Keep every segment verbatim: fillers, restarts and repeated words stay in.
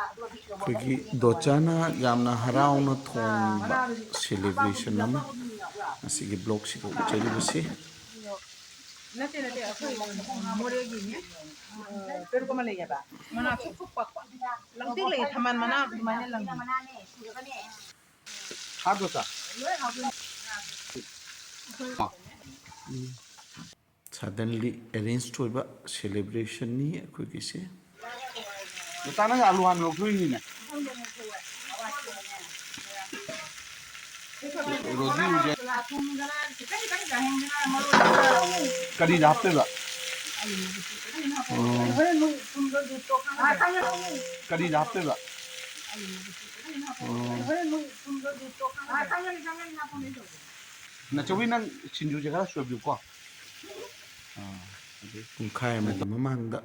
ꯑꯩꯈꯣꯏꯒꯤ ꯗꯣꯆꯥꯅ ꯌꯥꯝꯅ ꯍꯔꯥꯎꯅ ꯊꯣꯡꯕ celebration ꯑꯃ ꯉꯁꯤꯒꯤ vlogꯁꯤꯗ ꯎꯠꯆꯔꯤꯕꯁꯤ꯫ ꯅꯠꯇꯦ, ꯅꯠꯇꯦ, ꯑꯩꯈꯣꯏ ꯃꯣꯔꯦꯒꯤꯅꯦ꯫ ꯄꯦꯔꯨꯛ ꯑꯃ ꯂꯩꯌꯦꯕ꯫ ꯃꯅꯥ ꯁꯨꯛ ꯁꯨꯛ ꯄꯥꯛꯄ꯫ ꯂꯪꯇ꯭ꯔꯤꯛ ꯂꯩꯌꯦ, ꯊꯝꯕꯥꯜ ꯃꯅꯥ ꯑꯗꯨꯃꯥꯏꯅ ꯂꯪꯉꯤ꯫ ꯍꯥꯞꯄ꯭ꯔꯣ ꯆꯥ? Suddenly arrange ꯑꯣꯏꯕ celebrationꯅꯤ ꯑꯩꯈꯣꯏꯒꯤꯁꯦ꯫ ꯗꯣꯆꯥ, ꯅꯪ ꯑꯂꯨ ꯍꯥꯟꯅ ꯂꯧꯊꯣꯛꯏꯅꯤꯅꯦ꯫ ꯔꯣꯖꯤ ꯍꯧꯖꯤꯛ ꯀꯔꯤꯗ ꯍꯥꯞꯇꯣꯏꯕ? ꯑꯣ꯫ ꯀꯔꯤꯗ ꯍꯥꯞꯇꯣꯏꯕ? ꯑꯣ꯫ ꯅꯆꯧꯕꯤ, ꯅꯪ ꯁꯤꯡꯖꯨꯁꯦ ꯈꯔ ꯁꯣꯏꯕꯤꯌꯨꯀꯣ꯫ ꯑꯥ, ꯑꯗꯩ ꯄꯨꯡꯈꯥꯏ ꯑꯃꯒꯤ ꯃꯃꯥꯡꯗ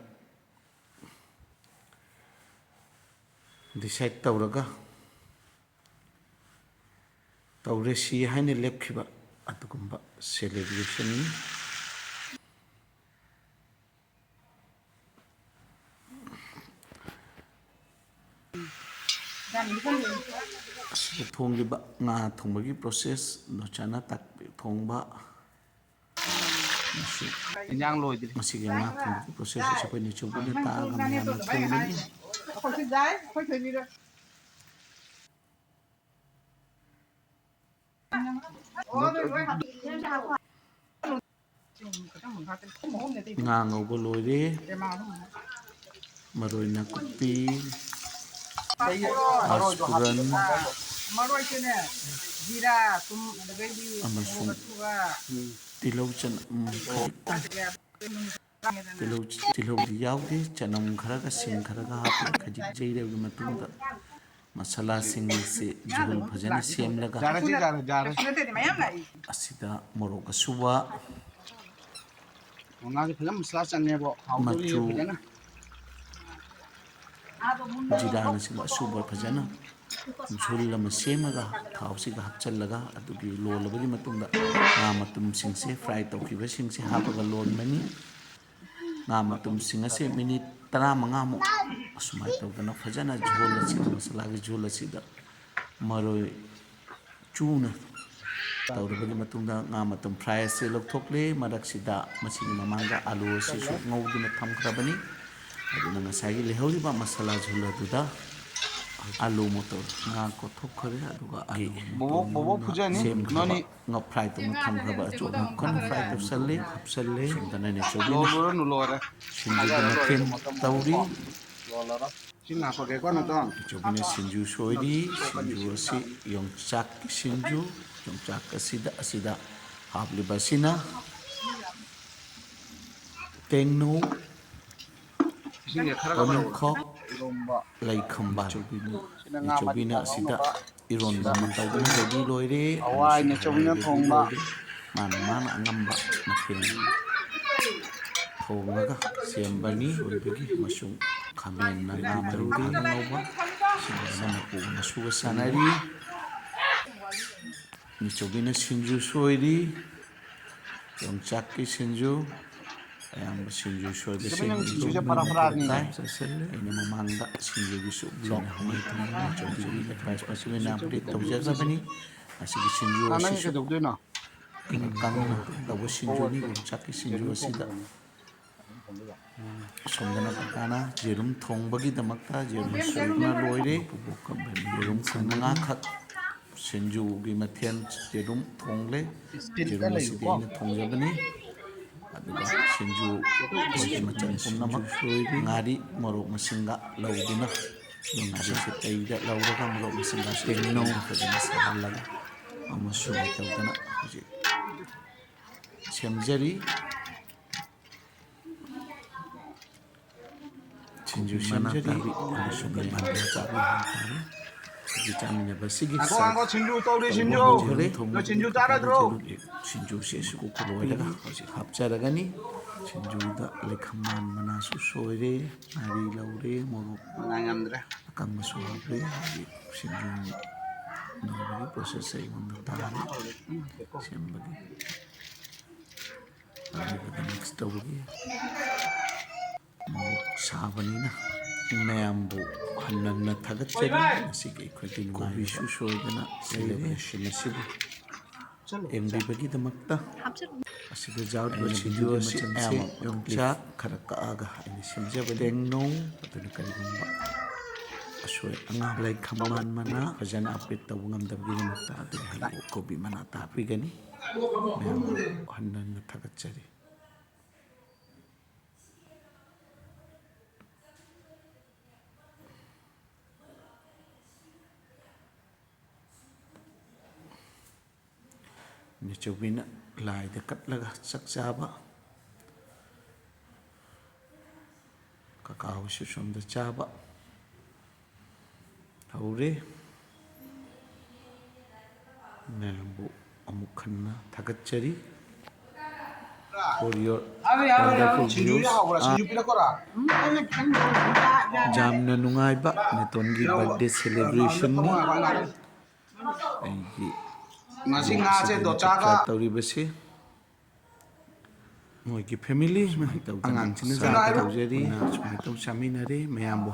decide ꯇꯧꯔꯒ ꯇꯧꯔꯦ ꯁꯤ ꯍꯥꯏꯅ ꯂꯦꯞꯈꯤꯕ ꯑꯗꯨꯒꯨꯝꯕ celebrationꯅꯤ꯫ ꯑꯁꯤꯗ ꯊꯣꯡꯂꯤꯕ ꯉꯥ ꯊꯣꯡꯕꯒꯤ process, ꯗꯣꯆꯥꯅ ꯇꯥꯛꯄꯤ ꯊꯣꯡꯕ꯫ ꯃꯁꯤ, ꯏꯟꯖꯥꯡ ꯂꯣꯏꯗ꯭ꯔꯤ꯫ ꯃꯁꯤꯒꯤ ꯉꯥ ꯊꯣꯡꯕꯒꯤ process ꯑꯁꯤ ꯑꯩꯈꯣꯏ ꯅꯤꯆꯧꯕꯤꯅ ꯇꯥꯛꯑꯒ ꯃꯌꯥꯝꯅ ꯊꯣꯡꯕꯅꯤ꯫ ꯑꯩꯈꯣꯏꯁꯨ ꯌꯥꯏ, ꯑꯩꯈꯣꯏ ꯊꯣꯏꯕꯤꯗꯣ꯫ ꯉꯥ ꯉꯧꯕ ꯂꯣꯏꯔꯦ꯫ ꯃꯔꯣꯏ ꯅꯥꯀꯨꯞꯄꯤ, ꯄꯥꯁꯄꯨꯔꯟ, ꯃꯔꯣꯏꯁꯤꯅꯦ, ꯖꯤꯔꯥ, ꯊꯨꯝ, ꯑꯗꯨꯗꯩꯗꯤ ꯑꯃꯁꯨꯡ ꯃꯣꯔꯣꯛ ꯑꯁꯨꯕ, ꯇꯤꯜꯍꯧ ꯆꯅꯝ ꯈꯖꯤꯛꯇꯪ꯫ ꯇꯤꯜꯍꯧ, ꯇꯤꯜꯍꯧꯗꯤ ꯌꯥꯎꯗꯦ꯫ ꯆꯅꯝ ꯈꯔꯒ ꯁꯤꯡ ꯈꯔꯒ ꯍꯥꯞꯄꯒ ꯈꯖꯤꯛ ꯌꯩꯔꯕ ꯃꯇꯨꯡꯗ ꯃꯁꯥꯂꯥꯁꯤꯡ ꯑꯁꯤ ꯖꯨꯕꯨꯜ ꯐꯖꯅ ꯁꯦꯝꯂꯒ ꯌꯥꯔꯦ, ꯁꯤ ꯌꯥꯔꯦ, ꯌꯥꯔꯦ꯫ ꯑꯁꯤꯗ ꯃꯣꯔꯣꯛ ꯑꯁꯨꯕ, ꯉꯥꯁꯦ ꯐꯖꯅ ꯃꯁꯥꯂꯥ ꯆꯪꯉꯦꯕꯣ꯫ ꯍꯥꯎꯗꯧꯔꯤꯌꯦ ꯃꯆꯨ, ꯐꯖꯅ꯫ ꯖꯤꯔꯥꯅꯆꯤꯡꯕ ꯑꯁꯨꯕ ꯐꯖꯅ ꯖꯨꯕꯨꯜ ꯑꯃ ꯁꯦꯝꯃꯒ ꯊꯥꯎꯁꯤꯒ ꯍꯥꯞꯆꯤꯜꯂꯒ ꯑꯗꯨꯒꯤ ꯂꯣꯜꯂꯕꯒꯤ ꯃꯇꯨꯡꯗ ꯉꯥ ꯃꯇꯨꯝꯁꯤꯡꯁꯦ, fry ꯇꯧꯈꯤꯕꯁꯤꯡꯁꯦ ꯍꯥꯞꯄꯒ ꯂꯣꯟꯕꯅꯤ꯫ ꯉꯥ ꯃꯇꯨꯝꯁꯤꯡ ꯑꯁꯦ minute ꯇꯔꯥꯃꯉꯥꯃꯨꯛ ꯑꯁꯨꯃꯥꯏꯅ ꯇꯧꯗꯅ ꯐꯖꯅ ꯖꯣꯜ ꯑꯁꯤꯗ, ꯃꯁꯥꯂꯥꯒꯤ ꯖꯣꯜ ꯑꯁꯤꯗ ꯃꯔꯣꯏ ꯆꯨꯅ ꯇꯧꯔꯕꯒꯤ ꯃꯇꯨꯡꯗ ꯉꯥ ꯃꯇꯨꯝ ꯐ꯭ꯔꯥꯏ ꯑꯁꯤ ꯂꯧꯊꯣꯛꯂꯦ꯫ ꯃꯔꯛꯁꯤꯗ ꯃꯁꯤꯒꯤ ꯃꯃꯥꯡꯗ ꯑꯥꯂꯨ ꯑꯁꯤꯁꯨ ꯉꯧꯗꯨꯅ ꯊꯝꯈ꯭ꯔꯕꯅꯤ꯫ ꯑꯗꯨꯅ ꯉꯁꯥꯏꯒꯤ ꯂꯩꯍꯧꯔꯤꯕ ꯃꯁꯥꯂꯥ ꯖꯣꯜ ꯑꯗꯨꯗ ꯑꯥꯂꯨ ꯃꯇꯨꯝ ꯉꯥ ꯀꯣꯠꯊꯣꯛꯈ꯭ꯔꯦ꯫ ꯑꯗꯨꯒ ꯑꯥꯂꯨ ꯕꯣꯕꯣꯛ, ꯃꯇꯨꯝ ꯕꯣꯕꯣꯛ ꯐꯨꯖꯅꯤ, ꯁꯦꯝꯈ꯭ꯔꯕ ꯅꯣꯅꯤ꯫ ꯉ-, ꯐ꯭ꯔꯥꯏ ꯇꯧꯅ ꯊꯝꯈ꯭ꯔꯕ ꯑꯆꯣꯠꯄ ꯃꯈꯜ ꯐ꯭ꯔꯥꯏ ꯇꯧꯁꯜꯂꯦ, ꯍꯥꯞꯆꯜꯂꯦ꯫ ꯁꯣꯝꯗꯅ ꯅꯦꯆꯧꯕꯤꯅ ꯂꯣꯜꯂꯨꯔꯅꯨ, ꯂꯣꯏꯔꯦ꯫ ꯁꯤꯡꯖꯨꯒꯤ ꯍꯥꯏꯔ ꯂꯣꯏꯔꯦ, ꯃꯇꯝ ꯇꯧꯔꯤ꯫ ꯂꯣꯜꯂꯔꯣꯏ꯫ ꯁꯤ ꯉꯥꯛꯄꯒꯦꯀꯣ, ꯅꯠꯇ꯭ꯔꯣ? ꯅꯦꯆꯧꯕꯤꯅ ꯁꯤꯡꯖꯨ ꯁꯣꯏꯔꯤ꯫ ꯁꯤꯡꯖꯨ ꯑꯁꯤ ꯌꯣꯡꯆꯥꯛꯀꯤ ꯁꯤꯡꯖꯨ꯫ ꯌꯣꯡꯆꯥꯛ ꯑꯁꯤꯗ, ꯑꯁꯤꯗ ꯍꯥꯞꯂꯤꯕ ꯑꯁꯤꯅ ꯇꯦꯡꯅꯧ, ꯏꯁꯤꯡꯁꯦ ꯈꯔ ꯈꯔ ꯇꯣꯅꯤꯡꯈꯣꯛ, ꯏꯔꯣꯝꯕ꯫ ꯂꯩꯈꯝꯕꯥꯜ꯫ ꯁꯤꯅ ꯉꯥ ꯃꯔꯤ ꯅꯦꯆꯧꯕꯤꯅ ꯑꯁꯤꯗ ꯉꯥꯡꯉꯕ꯫ ꯏꯔꯣꯟꯕ ꯑꯃ ꯇꯧꯗꯨꯅ ꯂꯩꯕꯤ ꯂꯣꯏꯔꯦ꯫ ꯍꯋꯥꯏ ꯅꯦꯆꯧꯕꯤꯅ ꯊꯣꯡꯕ꯫ ꯃꯥꯅ, ꯃꯥꯅ ꯑꯉꯝꯕ ꯃꯊꯦꯜ ꯊꯣꯡꯂꯒ ꯁꯦꯝꯕꯅꯤ꯫ ꯑꯣꯏꯕꯒꯤ ꯃꯆꯨ ꯈꯥꯃꯦꯟꯅ ꯉꯥ ꯃꯔꯨ ꯈꯥꯗ ꯉꯧꯕ꯫ ꯁꯤꯡꯁꯤꯅ ꯃꯄꯨ ꯃꯁꯨꯒ ꯆꯥꯟꯅꯔꯤ꯫ ꯅꯦꯆꯧꯕꯤꯅ ꯁꯤꯡꯖꯨ ꯁꯣꯏꯔꯤ꯫ ꯌꯣꯡꯆꯥꯛꯀꯤ ꯁꯤꯡꯖꯨ꯫ ꯑꯌꯥꯝꯕ ꯁꯤꯡꯖꯨ ꯁꯣꯏꯕꯁꯤꯡ ꯅꯪ ꯁꯤꯡꯖꯨꯁꯦ ꯐꯔꯥ ꯐꯔꯥꯅꯤ꯫ ꯇꯥꯏ꯫ ꯑꯩꯅ ꯃꯃꯥꯡꯗ ꯁꯤꯡꯖꯨꯒꯤꯁꯨ ꯕ꯭ꯂꯣꯛ ꯑꯃ ꯊꯝꯃꯤ꯫ ꯅꯦꯆꯧꯕꯤꯒꯤ ꯑꯦꯗꯚꯥꯏꯁ ꯃꯇꯨꯡ ꯏꯟꯅ ꯑꯞꯗꯦꯠ ꯇꯧꯖꯈ꯭ꯔꯕꯅꯤ꯫ ꯑꯁꯤꯒꯤ ꯁꯤꯡꯖꯨ ꯑꯥ, ꯅꯪ ꯑꯁꯤꯁꯨ ꯀꯩꯗꯧꯗꯣꯏꯅꯣ? ꯀꯪꯅ ꯇꯧꯕ ꯁꯤꯡꯖꯨꯅꯤ꯫ ꯌꯣꯡꯆꯥꯛꯀꯤ ꯁꯤꯡꯖꯨ ꯑꯁꯤꯗ ꯁꯣꯝꯗꯅ ꯀꯀꯥꯅ ꯌꯦꯔꯨꯝ ꯊꯣꯡꯕꯒꯤꯗꯃꯛꯇ ꯌꯦꯔꯨꯝ ꯁꯨꯗꯨꯅ ꯂꯣꯏꯔꯦ꯫ ꯌꯦꯔꯨꯝ ꯀꯨꯟ ꯃꯉꯥꯈꯛ ꯁꯤꯡꯖꯨꯒꯤ ꯃꯊꯦꯜ ꯌꯦꯔꯨꯝ ꯊꯣꯡꯂꯦ꯫ ꯌꯦꯔꯨꯝ ꯑꯁꯤꯗꯤ ꯑꯩꯅ ꯊꯣꯡꯖꯕꯅꯤ꯫ ꯑꯗꯨꯒ ꯁꯤꯡꯖꯨ ꯑꯁꯤꯒꯤ ꯃꯆꯜ ꯄꯨꯝꯅꯃꯛ ꯉꯥꯔꯤ ꯃꯣꯔꯣꯛ ꯃꯁꯤꯡꯒ ꯂꯧꯗꯨꯅ ꯉꯥꯔꯤꯁꯦ ꯇꯩꯗ ꯂꯧꯔꯒ ꯃꯣꯔꯣꯛ ꯃꯁꯤꯡꯒ ꯇꯦꯡꯅꯧ ꯐꯖꯅ ꯁꯥꯍꯜꯂꯒ ꯑꯃꯁꯨꯡ ꯇꯧꯗꯅ ꯍꯧꯖꯤꯛ ꯁꯦꯝꯖꯔꯤ꯫ ꯁꯤꯡꯖꯨ ꯃꯅꯥ ꯁꯦꯝꯖꯔꯤ꯫ ꯇꯥꯕꯤ ꯑꯃꯁꯨꯡ ꯃꯅꯥ ꯇꯥꯕꯤ ꯍꯥꯏꯇꯥꯔꯦ꯫ ꯁꯤꯒꯤ ꯆꯥꯃꯤꯟꯅꯕꯁꯤꯒꯤ ꯉꯥꯏꯈꯣ, ꯆꯥꯛ ꯉꯥꯏꯈꯣ, ꯁꯤꯡꯖꯨ ꯇꯧꯔꯤ, ꯇꯧꯕ ꯁꯤꯡꯖꯨ꯫ ꯍꯧꯈ꯭ꯔꯦ꯫ ꯅꯣꯏ ꯁꯤꯡꯖꯨ ꯆꯥꯔꯣꯏꯗ꯭ꯔꯣ? ꯁꯤꯡꯖꯨꯁꯦ ꯁꯨꯀꯣꯛꯄ ꯂꯣꯏꯔꯒ ꯍꯧꯖꯤꯛ ꯍꯥꯞꯆꯔꯒꯅꯤ꯫ ꯁꯤꯡꯖꯨꯗ ꯂꯩꯈꯝꯕꯥꯟ ꯃꯅꯥꯁꯨ ꯁꯣꯏꯔꯦ, ꯉꯥꯔꯤ ꯂꯧꯔꯦ, ꯃꯣꯔꯣꯛ ꯃꯉꯥ ꯉꯝꯗ꯭ꯔꯦ꯫ ꯑꯀꯪꯕꯁꯨ ꯍꯥꯞꯄꯦ꯫ ꯍꯧꯖꯤꯛ ꯁꯤꯡꯖꯨ ꯅꯣꯏꯕꯒꯤ ꯄ꯭ꯔꯣꯁꯦꯁꯁꯦ ꯑꯩꯉꯣꯟꯗ ꯇꯥꯔꯦ꯫ ꯁꯦꯝꯕꯒꯤ꯫ ꯑꯗꯨꯒ ꯃꯤꯛꯁ ꯇꯧꯕꯒꯤ꯫ ꯃꯣꯔꯣꯛ ꯁꯥꯕꯅꯤꯅ ꯃꯌꯥꯝꯕꯨ ꯍꯟꯅ ꯍꯟꯅ ꯊꯥꯒꯠꯆꯔꯤ꯫ ꯉꯁꯤꯒꯤ ꯑꯩꯈꯣꯏꯒꯤ ꯀꯣꯕꯤꯁꯨ ꯁꯣꯏꯗꯅ ꯂꯩꯔꯦ꯫ Celebration ꯑꯁꯤꯕꯨ ꯌꯦꯡꯕꯤꯕꯒꯤꯗꯃꯛꯇ꯫ ꯑꯁꯤꯗ ꯌꯥꯎꯔꯤꯕ video ꯑꯁꯤ ꯃꯆꯜꯁꯦ ꯑꯌꯥꯝꯕ ꯌꯣꯡꯆꯥꯛ ꯈꯔ ꯀꯛꯑꯒ ꯑꯩꯅ ꯁꯦꯝꯖꯕꯅꯤ꯫ ꯇꯦꯡꯅꯧ, ꯑꯗꯨꯅ ꯀꯔꯤꯒꯨꯝꯕ ꯑꯁꯣꯏ ꯑꯉꯥꯝ, ꯂꯩꯈꯝꯕꯥꯟ ꯃꯅꯥ ꯐꯖꯅ update ꯇꯧꯕ ꯉꯝꯗꯕꯒꯤꯗꯃꯛꯇ ꯑꯗꯨꯒꯤ ꯍꯥꯏꯕꯨ ꯀꯣꯕꯤ ꯃꯅꯥ ꯇꯥꯛꯄꯤꯒꯅꯤ꯫ ꯃꯌꯥꯝꯕꯨ ꯍꯟꯅ ꯍꯟꯅ ꯊꯥꯒꯠꯆꯔꯤ꯫ ꯅꯦꯆꯧꯕꯤꯅ ꯂꯥꯏꯗ ꯀꯠꯂꯒ ꯆꯥꯛ ꯆꯥꯕ, ꯀꯀꯥ ꯍꯣꯏꯁꯨ ꯁꯣꯝꯗ ꯆꯥꯕ ꯍꯧꯔꯦ꯫ ꯃꯌꯥꯝꯕꯨ ꯑꯃꯨꯛ ꯍꯟꯅ ꯊꯥꯒꯠꯆꯔꯤ꯫ For your wonderful views. ꯌꯥꯝꯅ ꯅꯨꯡꯉꯥꯏꯕ ꯅꯦꯇꯣꯟꯒꯤ birthday celebrationꯅꯤ꯫ ꯑꯩꯒꯤ ꯉꯁꯤ ꯉꯥꯁꯦ ꯗꯣꯆꯥꯒ ꯇꯧꯔꯤꯕꯁꯤ ꯃꯣꯏꯒꯤ family, ꯑꯉꯥꯡꯁꯤꯡꯅ ꯆꯥꯛ ꯇꯧꯖꯔꯤ꯫ ꯁꯨꯃꯥꯏꯅ ꯇꯧ ꯆꯥꯃꯤꯟꯅꯔꯦ ꯃꯌꯥꯝꯕꯨ꯫